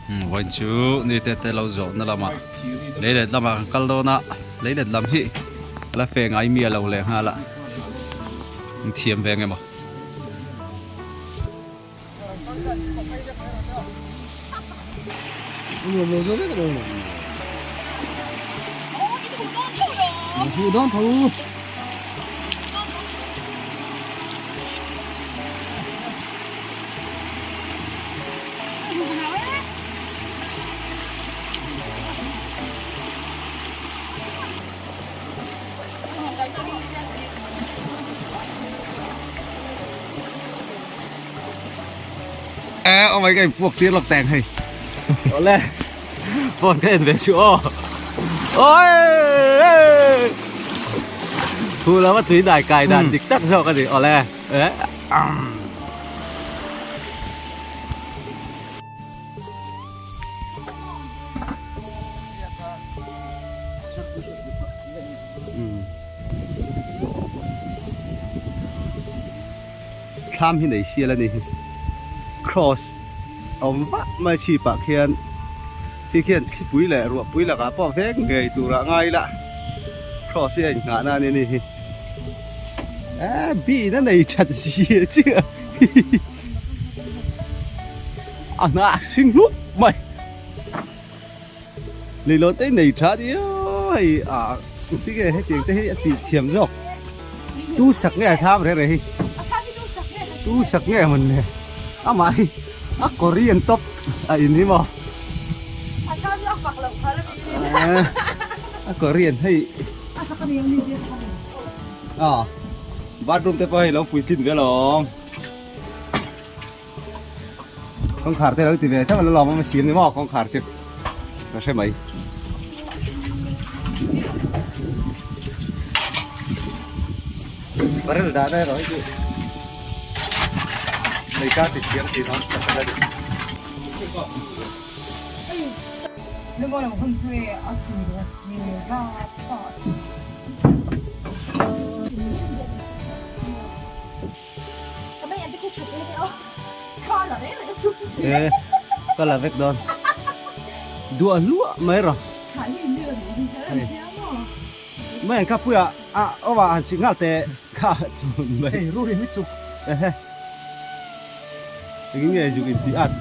Vawiin chu ni te te lo zawh na lamah leilet lamah kan kal dawn a, leilet lam hi a la fe ngai miah lo leh nghal a, an thiam ve ang emaw. Ê, oh my god, buộc tir lok teng hei. Ole. Phone ka en ve chu aw. Oi! Thu lama tui dai kai dan dik tak zawk a ni. Ole. Eh. Thlam hi nei sial a ni. Cross a awm vah mai chhip ah khian khi khian thlipui leh ruahpui lakah pawh vek ngei turah ngai ila cross hi a inngah na a ni a ni hi. Eee bin a nei that zia chiah a hnah hring hlup mai. Leilawn te hi nei tha nia hei ah tinge hetiang te hi a tih thiam zawk tu sak nge a thlam reng reng hi tu sak nge mawn le amah hi a korean top a in hi maw a korean hei ah bathroom te pawh hei lo puitlin ve alawm. Kawngkhar te lo ti ve theuh a la lawm awm a siam ni maw kawngkhar chu ka hre mai. Barrel dah na erawh hi chu lei kar ti thiam tih dawn tak a ni. E ka la vek dawn duah hluah mai rawh mai an kha puia a aw ah han sik nghal teh kha chun mai hei ruri hi chu ehe engin nge zuk in tih at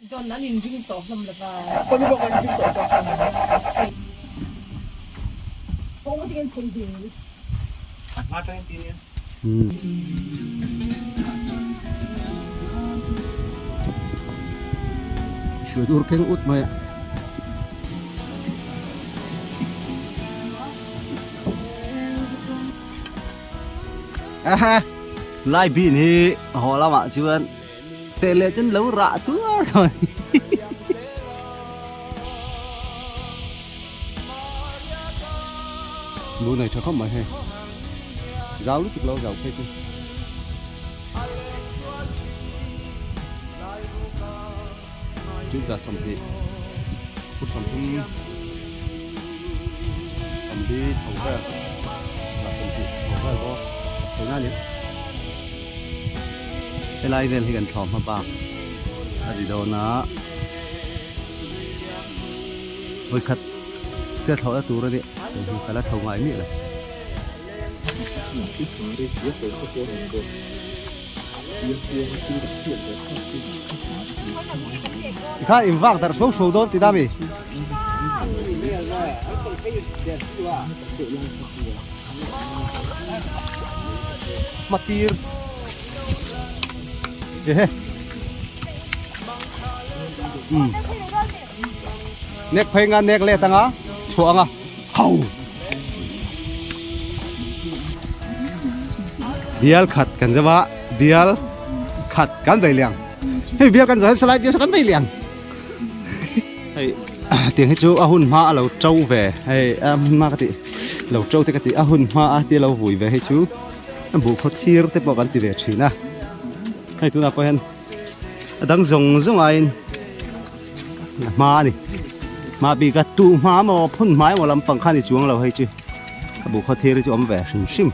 Don an inring tawh hlawm lo va. Kawng bawk an inring tawh tawh hlawm lo va. Kawng aṭangin an chei ve. A hma aṭangin ti nia. Hruai ur keng ut mai a. Ehe, lai bin hi haw lamah chuan Feh leh chuan lo rah tuar tawh a ni. Lu nei tha khawp mai hei. Zau lutuk lo zau phei chu. Chu za 20 phút 30 sawmli tho vel za 20 tho vel bawk theih na ni. Helai vel hi kan thlawh hma bak a ri dawn a, vawikhat che thlawhna tur a nih hei hi ka la tho ngai miah lo. Tikhan in vak darh suau suau dawn ti ta mi? Hmatir ehe um nek phei nga nek let anga chhuah anga hau bial khat kan zava bial khat kan bei liang hei bial kan zo hei salai bial kan bei liang hei tiang hi chu a hun hma a lo to ve hei a hun hma ka tih lo to te ka tih a hun hma a tia lo vui ve hei chu a buh khaw thir te pawh kan ti ve thin a hei tunah pawh hian a dang zawng zawng aiin a hma a ni hma bik a tuh hma emaw phun hma emaw lampang kha a ni chuang lo hei chu a buh khaw thir hi chu a awm ve hrim hrim.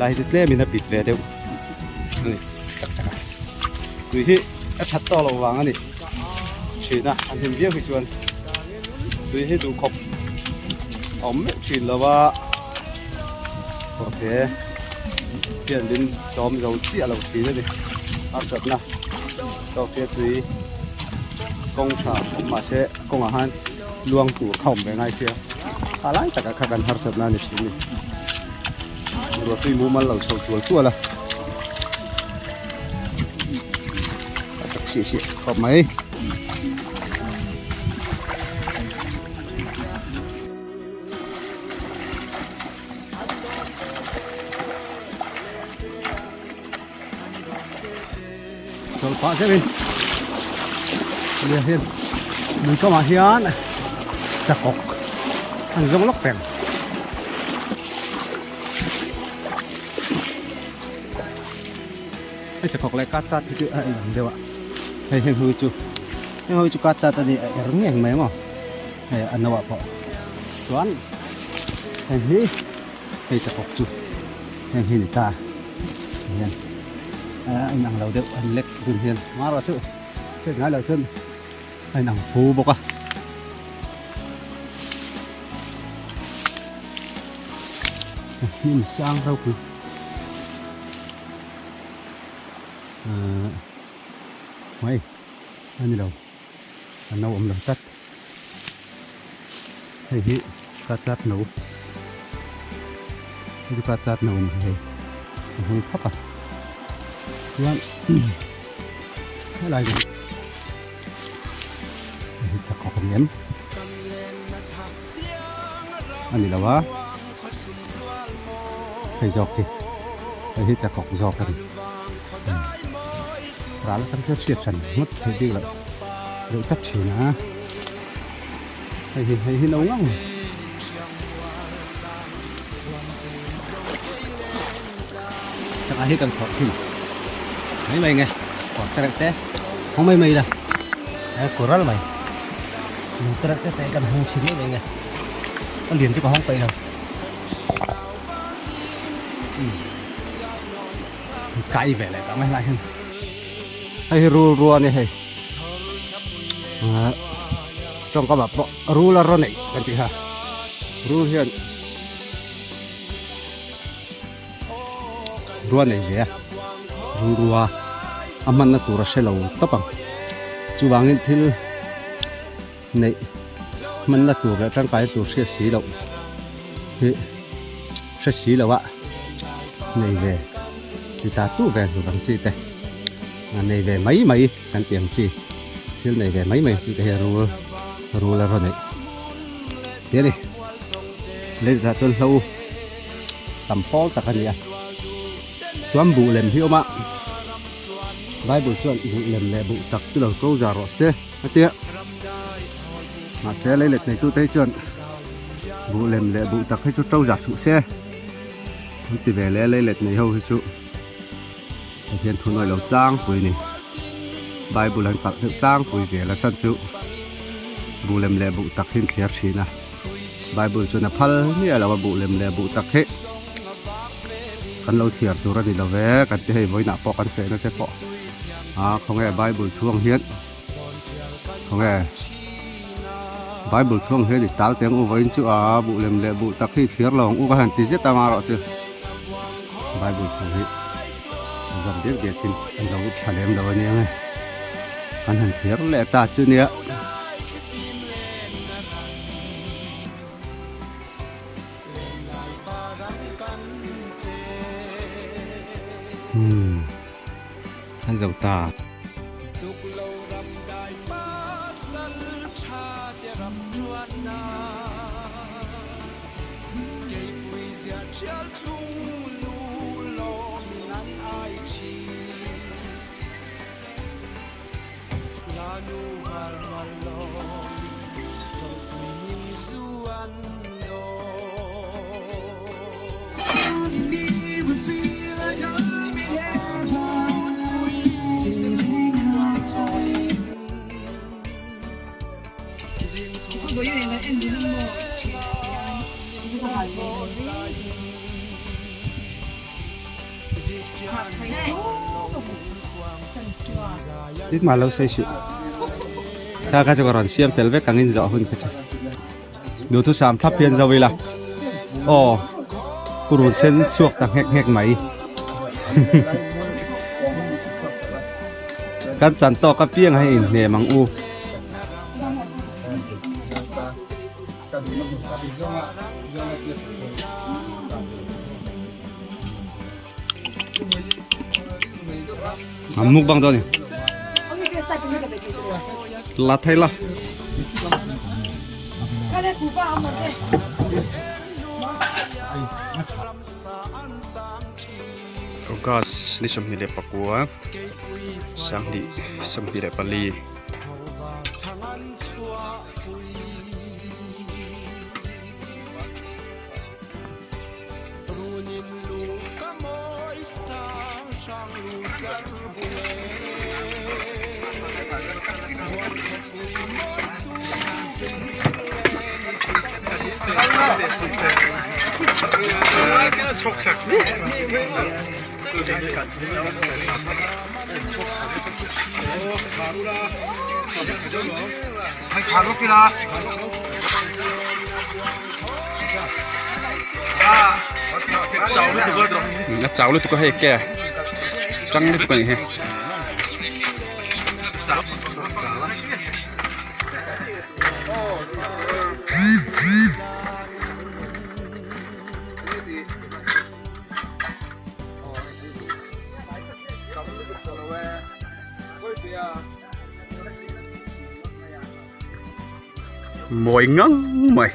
lai hi chu tlemin a bit ve deuh a ni chak chak a tui hi a that tawh loh vang a ni thin a an hlim viau hi chuan tui hi duhkhawp a awm meuh thin lo a kawrte hian min chawm zo chiah lo thin a ni harsatna tawk te tui kawng tha awm mahse kawngah khan luang tur kha awm ve ngai sia a lai takah kha kan harsatna a ni thin a ni ruahtui mumal lo chho tual tual a a chak siah siah khawp mai. Chawlh pah zeuhin nia hian lui kamah hian chakawk an zawng lawk reng. Hei chakawk leh kat chat hi chu a inang deuh a, hei heng ho hi chu heng ho hi chu kat chat a ni a er ngeng mai maw hei a no ah pawh chuan heng hi hei chakawk chu heng hi ni ta hian a inang lo deuh an lek dun hian marawh chu hriat ngai loh chuan a inang fu bawk a. Hnim sang ropui mai a ni lo a no awm lo tlat hei hi ka chat no hei chu ka chat no a ni hei a hmang thap a chuan helai hi hei hi thla khawk a ni em a ni lo a hei zawk hi hei hi chakawk zawk a ni ral atang chuan hriat hran ngawt theih bik loh deuh tlat thin a hei hi hei hi no ngang chakah hi kan khawrh thin mai mai nge khawrh te reuh te hawng mai mai ila he kural mai lung te reuh te te kan hawng chhin mai mai nge a lian chu ka hawng peih lo kai ve leh ta mai lai hian hei hi rul rua a ni hei tawngkam ah pawh rul a rawn neih kan tih kha rul hian rua nei ve a rul rua a hmanna tur a hre lo tawp ang chuvangin thil neih hmanna tur leh tangkai tur hriat si loh hi hre si loh a nei ve ti ta tu ve tur ang chi te a nei ve mai mai kan tih ang chi thil nei ve mai mai chi te hi rul rul a rawn neih ti a ni leiah chuan hlo tam pawl tak a ni a chuan buh lem hi a awm a bible chuan buh lem leh buh tak chu lo to zar rawh se. A tia mahse lei let nei tute hi chuan buh lem leh buh tak hi chu to zah suh se an ti ve leh a lei let nei ho hi chu Pathian thu nawi lo tlangpui a ni bible an kalh deuh tlangpui zel a chhan chu buh lem leh buh tak hi an thliar thin a bible chuan a phal miah lo a buh lem leh buh tak hi kan lo thliar tur a ni lo ve kan ti hei vawiinah pawh kan fehna te pawh a khawnge bible chhuang hian. Khawnge Bible chhuang hian i tal teng u vawiin chu a buh lem leh buh tak hi i thlir lo ang u ka han ti zet a marawh chu Bible thu hi a zam diak diak in an lo tha lem lo a nia nge an han thlir leh ta chu nia. Hmm. An zo ta. Engmah lo sawi suh. Kha kha chu ka rawn siam fel vek angin zawh hun kha chu. Duhthusam thlap hian zo ila. Aw purun sen chhuak ta nghek nghek mai. Kan chan tawk apiang hei inhnem ang u. An mukbang dawn ni. La thei la. August ni 29 2024. A chau lutuk a hei ke tang lutuk a nih hi. Mawi ngang mai.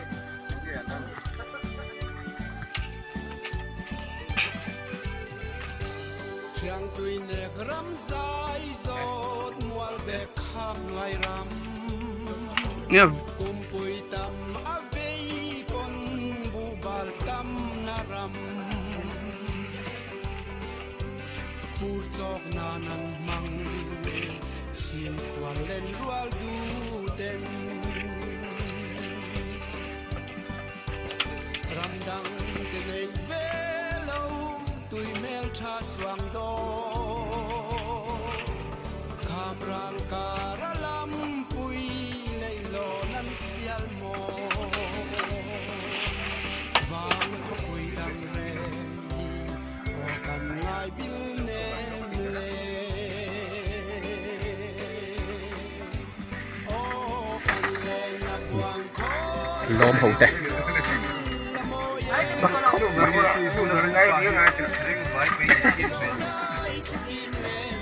Nia lawm ho te chak khawp mai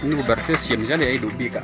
nu ber thil siam zel hi a ei duh bik a.